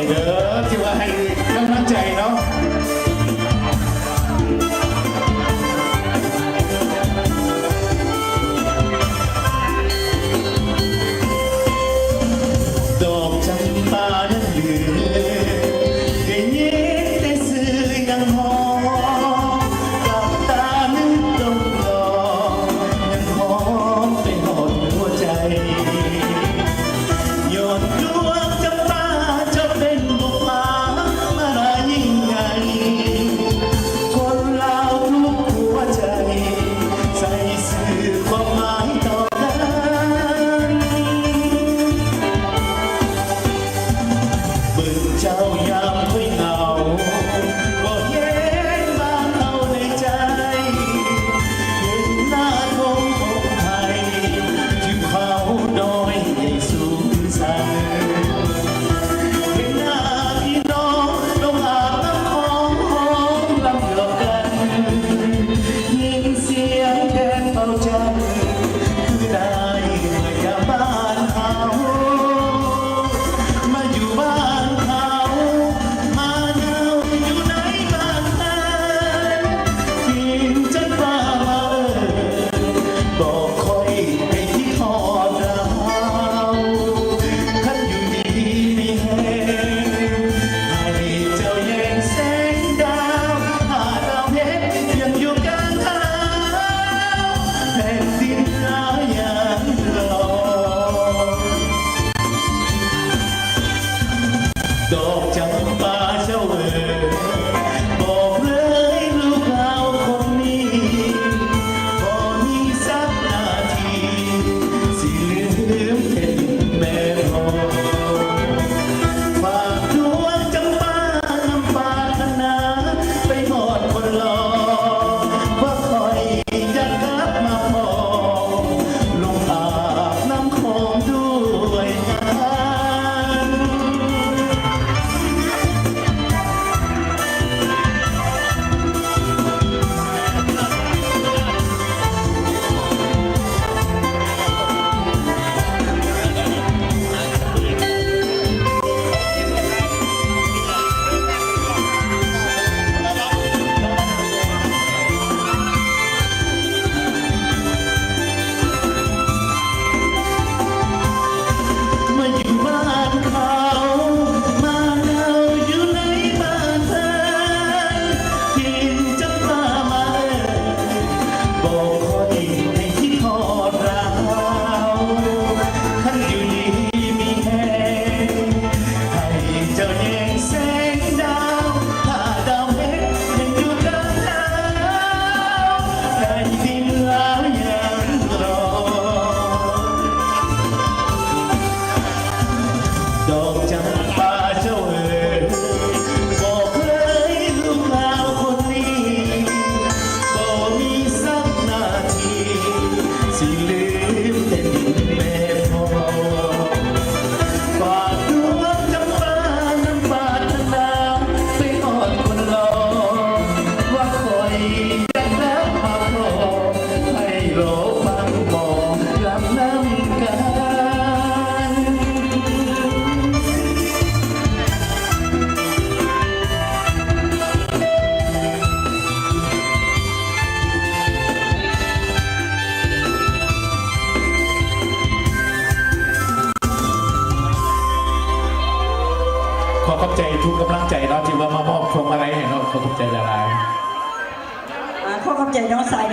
ເດີ ຖືວ່າໃຫ້ກຳລັງໃຈເນາະ. ດອກຈຳປານັ້ນເຫຼືອ ໄດ້ຍິນແຕ່ຊື່ຍັງຫອມ ກັບຕານຶກດົມດອກ ຍັງຫອມໄປຮອດຫົວໃຈ. ຍ້ອນດວງຈຳປາເຈົ້າເປັນບຸບພາມາລາຍິ່ງໃຫຍ່ ຄົນລາວທຸກຫົວໃຈ ໃສ່ຊື່ຄວາມໝາຍຕໍ່ກັນ. ເບິ່ງເຈົ້າຍາມຂ້ອຍເຫງົາ ກໍເຫັນບ້ານເຮົາໃນໃຈ ເຫັນນາທົ່ງທົ່ງໄຮ່ ທິວເຂົາດອຍໃຫຍ່ສູງຊັນ ເຫັນໜ້າພີ່ນ້ອງລົງອາບນ້ຳຂອງຮ້ອງລຳດຽວກັນ ຍິນສຽງແຄນເປົ່າຈັນ ຄືນາຍເມືອຍາມບ້ານເຮົາ ມາຢູ່ບ້ານເຮົາ ມາເນົ່າຢູ່ໃນບ້ານເພິ່ນ ຖິ້ມຈັນຟ້າມາເອີ້ນ ບອກຂ້ອຍໃຫ້ຄິດຮອດລາວ ຄັນຢູ່ດີມີແຮງ ໃຫ້ເຈົ້າແຍງແສງດາວ ຖ້າດາວເຮັດຍັງຢູ່ກາງລາວ ແຜ່ນດິນລາວຍັງຫຼອງ. ດອກຈຳປາເຈົ້າເອີຍ ບອກເລີຍລູກລາວຄົນນີ້ ບໍ່ມີສັກນາທີ ຊິລືມເປັນແມ່ພໍ່ ຝາກດວງຈຳປານຳປາດຖະໜາ ໄປຮອດຄົນຫຼໍ່ ວ່າຂ້ອຍຢາກກັບມາພໍ້ ລົງອາບນ້ຳຂອງດ້ວຍກັນ. ມາຢູ່ບ້ານເຂົາ ມາເນົ່າຢູ່ໃນບ້ານເພິ່ນ ຖິ້ມຈຳປາມາເອີ້ນ ບອກຂ້ອຍໃຫ້ຄິດຮອດລາວ ຄັນຢູ່ດີມີແຮງ ໃຫ້ເຈົ້າແຍງແສງດາວ ຖ້າດາວເຮັດຍັງຢູ່ກາງລາວ ໃນດິນລາວຍັງຫຼອງ. ດອກຈຳປາເຈົ້າເອີຍ ບອກເລີຍລູກລາວຄົນນີ້ ບໍ່ມີສັກນາທີ ຊິລືມແຜ່ນດິນແມ່ພໍ່ ຝາກດວງຈຳປານຳປາດຖະໜາ ໄປຮອດຄົນຫຼໍ່ ວ່າຂ້ອຍຢາກກັບມາພໍ້ ໃຫ້ລໍຟັງໝໍລຳນຳກັນ. ຂໍຂອບໃຈທຸກກຳລັງໃຈເນາະ ທີ່ວ່າມາມອບພວງມາໄລໃຫ້ເນາະ ຂໍຂອບໃຈຫຼາຍໆ. ອ່າ ຂໍຂອບໃຈນ້ອງຊາຍ